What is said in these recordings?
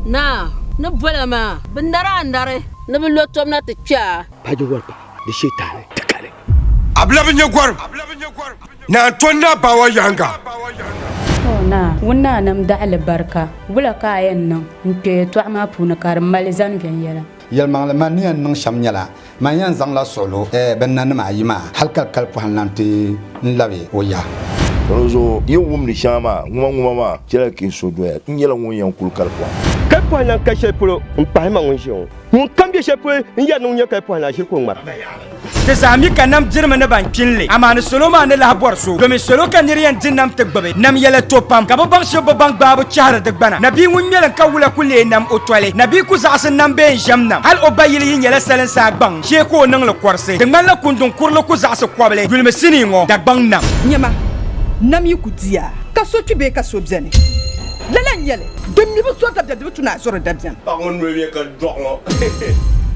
Naa, ni bola maa, bɛ nari a nari ni bɛ lo tɔbu na ti kpe a. Paji wari paɣa di shee taali ti kali. A bi labi nya gɔrim, Naa N-tɔni Naa Bawa yaaŋa. O naa, ŋun naa nam daɣili barika, wula ka a yɛn niŋ n-kpe yɛtɔɣa maa puuni ka di mali zani viɛnyɛla? Yɛlimaŋli, man ni yɛn niŋ shɛm nyɛla, man yɛn zaŋla suɣilo bɛ nanima ayi maa hal ka kali pɔhim la nti n-labi o ya. Ka di zuɣu yi ni wumdi shɛŋa maa ŋumaŋuma maa, chɛliya ka yi suhu doya. N nyɛla ŋun yɛn kuli kali pɔhim. Kali pɔhim lan ka shɛli polo m-pahi ma ŋun ʒiya ŋɔ. Ŋun kam be shɛli polo n-yɛri ni ŋun nyɛ kali pɔhim la ʒiri ka o ŋmara. Ti zaa mi ka nam dirimi ni ban kpini li, amaa ni salo maa ni lahi bɔri so, domin salo ka nir yɛn di nam ti gbubi nam yɛla to pam, ka bɛ baŋ shɛba bi baŋ gbaabu chahiri di gbana. Nabia ŋun ŋmɛlim ka wula ku leei nam o toli. Nabia ku zaɣisi nam bee n-ʒɛm nam, hal o ba yili yi nyɛla salinsaa gbaŋ, shee ka o niŋ li kɔrisi. Di ŋmanila kunduŋ kurili ku zaɣisi kɔbili. Yulimi sinii ŋɔ, Dagbaŋ nam. Nyama, nam yi ku di a, ka so kpi bee ka so beni. Lala n-nyɛ li, din mi bi zɔri dabiɛm, di bi tu ni a zɔri dabiɛm. Paɣ ŋun noli be ka dɔɣi ŋɔ.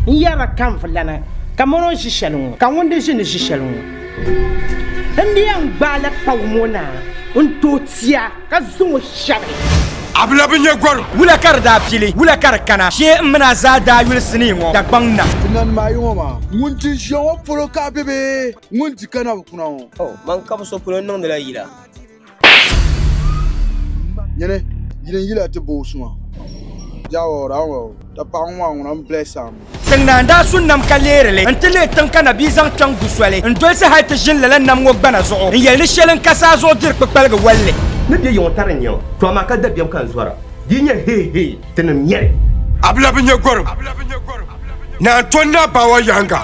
N yɛrila kanvulana kamani o ni ʒi shɛli ŋɔ, ka ŋun di ʒi ni ʒi shɛli ŋɔ. N ni yɛn gbaai la kpawum o na n-tooi tia ka zaŋ o shɛbi. A bi labi nya gɔrim. Wula ka di daa pili, wula ka di kana? Shee m mini a zaa daa yuli sinii ŋɔ Dagbaŋ nam. Ti nanima ayi ŋɔ maa, ŋun di ʒiya ŋɔ polo ka a be bee ŋun di ka na bi kuna ŋɔ? O, man ka bi so polo n-niŋdila yila. Nyini, yili n-yila ti booi suma. Ta paɣa ŋɔ maa ŋuna m-bless a mi. Tiŋ naa n-daa su nam ka leeri li nti leei tiŋ ka nabia zaŋ kpiɔŋ du soli n-dolisi hal ti ʒini lala nam ŋɔ gbana zuɣu n-yɛli ni shɛli n-ka saa zuɣu diri kpikpaligi walli. Ni bɛ yiŋɔ tari n-nyɛ o, to amaa ka dabiɛm ka n zɔra. Di yi nyɛ heihei, tinim nyɛ li. A bi labi nya gɔrim, Naa N-tɔni Naa Bawa yaaŋa.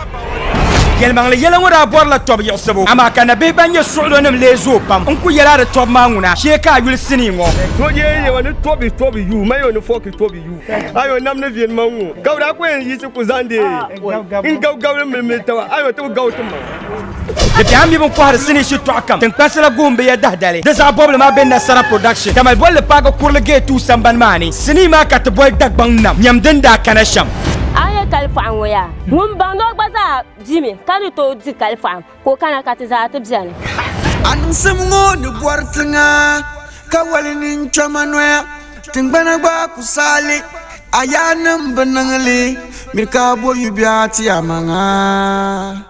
Yɛlimaŋli yɛla ŋɔ daa bɔrila tɔbu yiɣisibu, amaa ka nabihi ban nyɛ suɣilonim lee zooi pam. N ku yɛl a di tɔbu maa ŋuna, shee ka a yuli sinii ŋɔ. Sooje yɛwa ni tɔbi tɔbi yu, mayo ni fɔki tɔbi yu. Ayo nam ni viɛn ma ŋɔ, gawda a ku yɛn yiɣisi ku zaŋdi n gabi gabili milimili taba, ayo ti bi gabi ti maŋa. Di biɛhi mi bin kɔhiri sinii shitɔɣu kam, tiŋkpansi la guhim bɛ ya dahidali. Di zaɣ bɔbili maa be Nasara Production, Tamale bolli paagi kurili gee tuui sambani maa ni. Sinii maa ka ti boli Dagbaŋ nam, nyam din daa kana shɛm. A ni nyɛ kalipaɣa ŋɔ yaa? Ŋun baŋdi o gba zaa bimi ka ni tooi di kalipaɣa ka o kana ka ti zaa ti beni. A niŋsim ŋɔ ni bɔri tiŋa ka wali ninkpɛma noya, tiŋgbana gba ku saali, a yaannim bi niŋ li, miri ka a bo yubiɛɣu ti a maŋa.